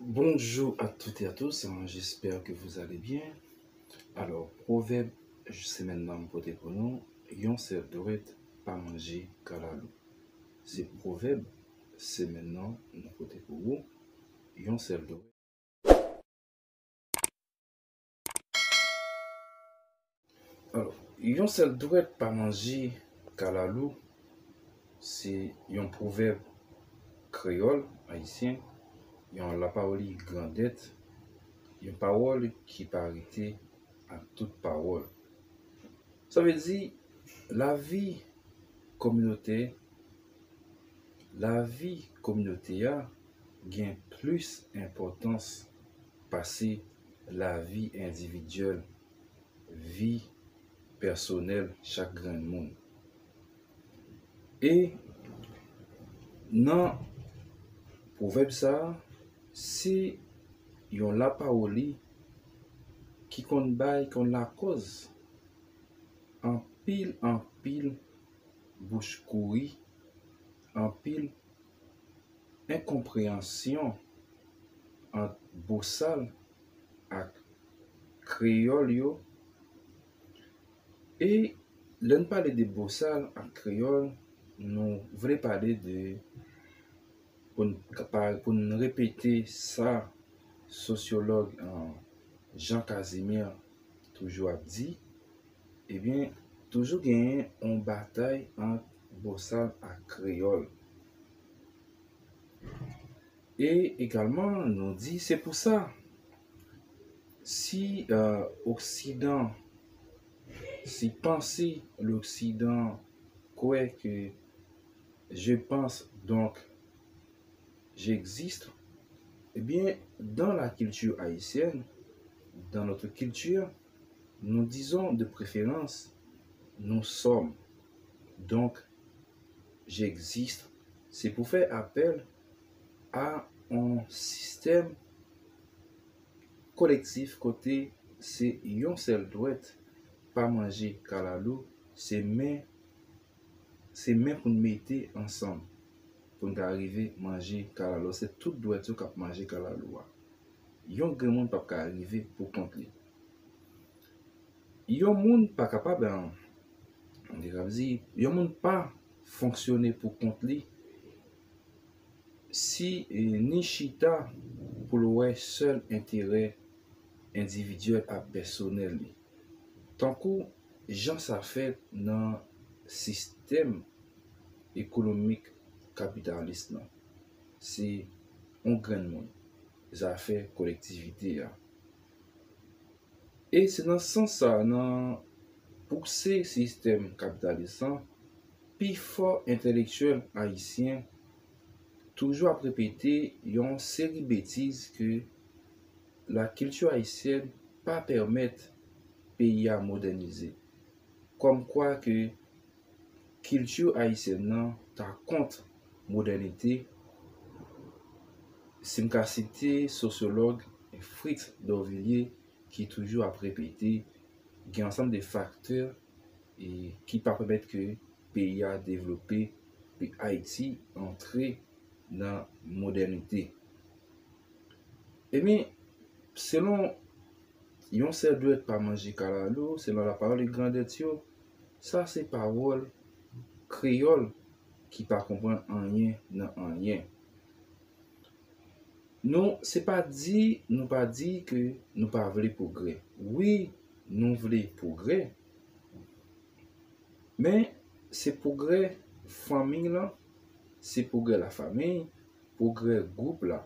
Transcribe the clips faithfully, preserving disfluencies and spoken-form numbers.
Bonjour à toutes et à tous, hein, j'espère que vous allez bien. Alors, pwovèb semèn nan m pote pou nou, yon sèl dwèt pa manje kalalou. Se pwovèb semèn nan nou pote pou ou, yon sèl dwèt. Alò, yon sèl dwèt pa manje kalalou, se yon pwovèb kreyòl ayisyen, yon lapawòli grandèt, yon pawòl ki pa rete ak tout pawòl. Sa vle di, lavi kominote, lavi kominote a gen plis enpòtans pase lavi endividyèl, vi pèsonèl chak grenn moun. E nan pwovèb sa a, se yon lapawòli ki konn bay, konn lakòz anpil, anpil bouch kouri, anpil enkonpreyansyon ant bosal ak kreyòl yo. E lè n pale de bosal ak kreyòl, nou vle pale de, pou n, pou n repete sa sosyològ, eh, Jean Casimir toujou ap di, ebyen, toujou genyen yon batay ant bosal ak kreyòl. E egalman, nou di, se pou sa, si, eh, Oksidan, si panse Loksidan kwè ke je pense, donc j'existe, eh bien, dans la culture haïtienne, dans notre culture, nous disons de préférence, nous sommes, donc j'existe. Se pou fè apèl a yon sistèm kolektif kote se yon sèl dwèt pa manje kalalou, se men, se men pou n mete ansanm pou n ka rive manje kalalou. Se tout dwèt yo k ap manje kalalou a. Yon grenn moun p ap ka rive pou kont li. Yon moun pa kapab, eh, m te kab di, yon moun pa fonksyone pou kont li si, eh, ni chita pou l wè sèl enterè endividyèl ak pèsonèl li. Tankou jan sa fèt nan sistèm ekonomik kapitalis lan. Se yon grenn moun, zafè kolektivite a. E se nan sans sa, nan pouse sistèm kapitalis lan, pifò entèlektyèl ayisyen toujou ap repete yon seri betiz ke la culture haïtienne pa pèmèt peyi a modènize. Kòmkwa ke kilti ayisyèn nan ta kont modènite. Si m ka site sosyològ Fritz Dorvilliers ki toujou ap repete, gen ansanm de faktè, e, ki pa pèmèt ke peyi a devlope, ke Ayiti antre nan modènite. Ebyen, selon yon sèl dwèt pa manje kalalou, selon lapawòl e grandèt yo, sa se pawòl kreyòl ki pa konprann anyen nan anyen. Nou, se pa di, nou pa di ke nou pa vle pwogrè. Wi, nou vle pwogrè. Men, se pwogrè fanmi lan, se pwogrè lafanmi, pwogrè gwoup la,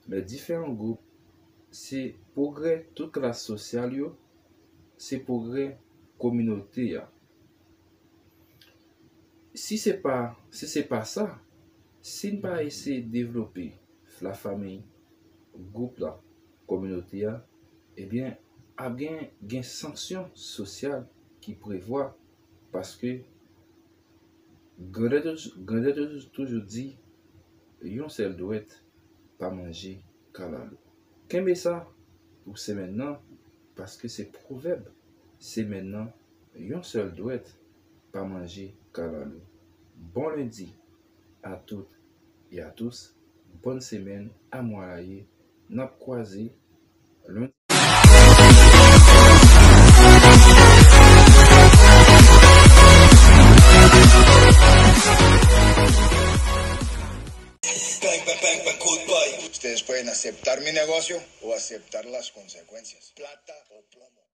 les différents groupes, se pwogrè tout klas sosyal yo, se pwogrè kominote a. Si se pa, si se pa sa, si n pa eseye devlope lafanmi, gwoup la, kominote a, ebyen, ap gen, gen sanksyon sosyal ki prevwa, paske grandèt yo, grandèt yo toujou di, yon sèl dwèt pa manje kalalou. Kenbe sa pou semèn nan, paske se pwovèb semèn nan, yon sèl dwèt pa manje kalalou. Bon lendi à toutes et à tous, bonne semaine, à moi la ye, N ap kwaze lendi. Bang, bang, bang, bang, kout pay. Ustedes pueden aceptar mi negocio o aceptar las consecuencias. Plata o plomo.